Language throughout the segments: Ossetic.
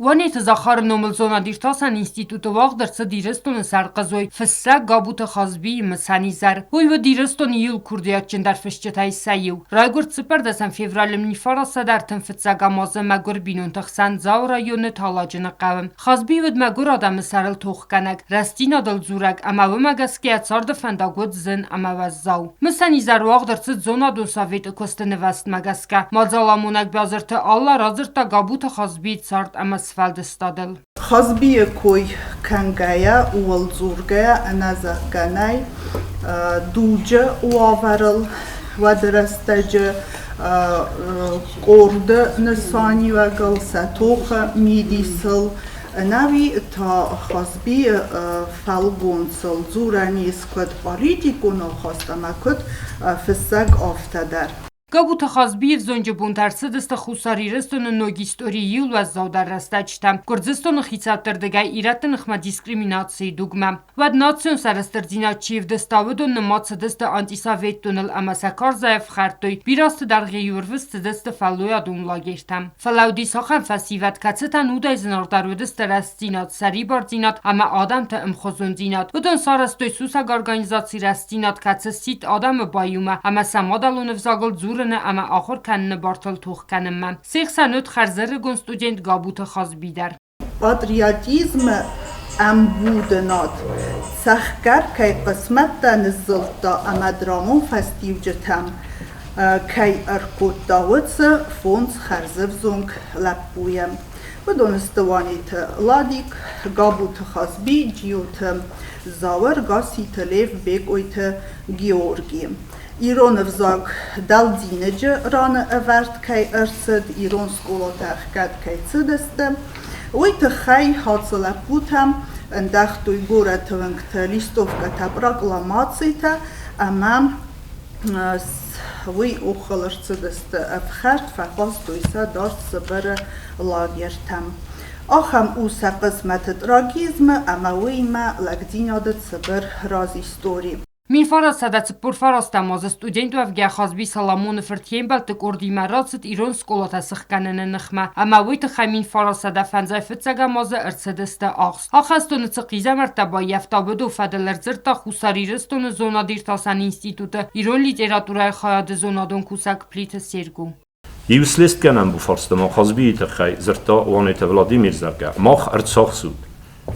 Уанеты Захары номыл зонад-иртасӕн институты уагъд ӕрцыд Ирыстоны сӕрхъызой фыссӕг Габуты Хазбийы мысӕн изӕр. Уый уыд Ирыстоны иу курдиатджындӕр фысджытӕй сӕ иу. Райгуырд цыппӕрдӕсӕм февралы 1935 азы мӕгуыр бинонты хсӕн Дзауы районы Таладжыны хъӕуы. Хазби уыд мӕгуыр адӕмы сӕрыл тохгӕнӕг, рӕстдзинадыл дзурӕг ӕмӕ уымӕ гӕсгӕ йӕ царды фӕндаг уыд зын ӕмӕ уӕззау. Мысӕн изӕр уагъд ӕрцыд зонадон советы куысты нывӕзтмӕ гӕсгӕ. Мадзаламонӕг Базырты Алла радзырдта Габуты Хазбийы цард ӕмӕ сфӕлдыстадыл. Хазбийы кой кӕнгӕйӕ, ууыл дзургӕйӕ ӕнӕзӕгъгӕ нӕй дуджы уавӕрыл, уӕды рӕстӕджы къорды нысаниуӕгыл, сӕ тохы мидисыл, ӕнӕуи та Хазбийы фӕлгонцыл дзурӕн ис куыд политикон ахаст ӕмӕ куыд фыссӕг, афтӕ дӕр. Габуты Хазбийы взонджы бонтӕ ӕрцыдысты Хуссар Ирыстоны ног историйы иу уӕззаудӕр рӕстӕджытӕм, Гуырдзыстоны хицӕутты рдыгӕй ирӕтты ныхмӕ дискриминацийы дугмӕ. Уӕд национ сӕрыстырдзинад чи ӕвдыста, уыдон нымад цыдысты антисоветоныл ӕмӕ сӕ карзӕй ӕфхӕрдтой, бирӕ азты дӕргъы иу ӕрвыст цыдысты фӕллойадон лагертӕм. Фӕлӕ уыдис ахӕм фӕсивӕд, кӕцытӕн удӕй зынаргъдӕр уыдысты рӕстдзинад, сӕрибардзинад ӕмӕ адӕмты ӕмхуызондзинад. Уыдон сарӕзтой сусӕг организаци Рӕстдзинад, кӕцы сидт адӕмы баиумӕ ӕмӕ сӕ мадӕлон ӕвзагыл дзурыны ӕмӕ ахуыр кӕныны бартыл тох кӕнынмӕ. Се хсӕн уыд хӕрзӕрыгон студент Габуты Хазби дӕр. Патриотизмы ӕмбудынад цӕхгӕр кӕй хъысмӕттӕ ныззылдта ӕмӕ драмон фӕстиуджытӕм кӕй ӕркодта, уыцы фондз хӕрзӕвзонг лӕппуйы. Уыдон сты Уаниты Ладик, Габуты Хазби, Джиоты Зауыр, Гасситы Лев, Бекъойты Георги. Ирон ӕвзаг дӕлдзиныджы раны ӕвӕрд кӕй ӕрцыд, ирон скъолатӕ ӕхгӕд кӕй цыдысты, уый тыххӕй хӕццӕ лӕппутӕм ӕндӕгътой горӕты уынгты листовкӕтӕ, прокламацитӕ ӕмӕ уый охыл ӕрцыдысты ӕфхӕрд, фӕхастой сӕ дард Сыбыры лагертӕм. Ахӕм у сӕ хъысмӕты трагизмы ӕмӕ уыимӕ лӕгдзинады цыбыр разистори. 1949 азы студент уӕвгӕ Хазби Соломоны фырт фембӕлдты къордимӕ рацыд ирон скъолатӕ сыхгӕныны ныхмӕ ӕмӕ уый тыххӕй 1955 азы ӕрцыдысты ахст. Ахӕстоны цы хъизӕмӕрттӕ баййӕфта, уыдон фӕдыл ӕрдзырдта Хуссар Ирыстоны зонад-иртасӕн институты ирон литературӕйы хайады зонадон кусӕг Плиты Серго. Иу слестгӕнӕн буфарсты ма Хазбийы тыххӕй дзырдта Уанеты Владимир, зӕгъгӕ, мах ӕрцахсут,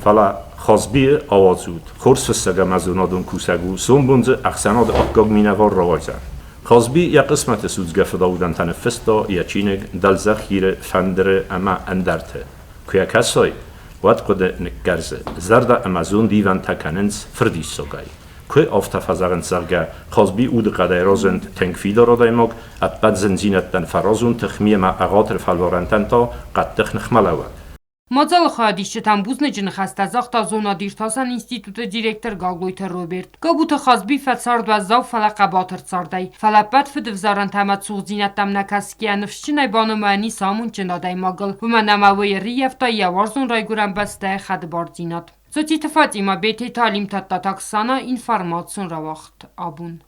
фӕлӕ Хазбийы ауадзут, хорз фыссӕг ӕмӕ зонадон кусӕг у, сомбон дзы ӕхсӕнады аккаг минӕвар рауайдзӕн. Хазби йӕ хъысмӕты судзгӕ фыдаудӕнтӕ ныффыста йӕ чиныг «Дӕлдзӕх Иры фӕндыр-ы ӕмӕ ӕндӕрты. Куы йӕ кӕсай, уӕд хъуыды ныккӕрзы, зӕрдӕ ӕмӕ зонд ивӕнтӕ кӕнынц фырдиссагӕй. Куы афтӕ фӕзӕгъынц, зӕгъгӕ, Хазби удыхъӕдӕй разынд тынг фидар адӕймаг, ӕппӕт зындзинӕдтӕн фӕразон тыхми ӕмӕ ӕгъатыр фӕлварӕнтӕн та хъӕддых ныхмӕлӕууӕг. Мадзалы хайадисджытӕн бузныджы ныхӕстӕ загъта зонад-иртасӕн институты директор Гаглойты Роберт. Габуты Хазби фӕцард уӕззау, фӕлӕ хъӕбатыр цардӕй. Фӕлӕ ӕппӕт фыдывзарӕнтӕ ӕмӕ цухдзинӕдтӕм нӕ кӕсгӕйӕ ныфсджынӕй банымайӕн ис амондджын адӕймагыл, уымӕн ӕмӕ уый ӕрыййӕфта йӕ уарзон райгуырӕн бӕстӕйы хӕдбардзинад. Цотиты Фатимӕ, Бететы Алим, Тадтаты Оксана, информацион рауагъд абон.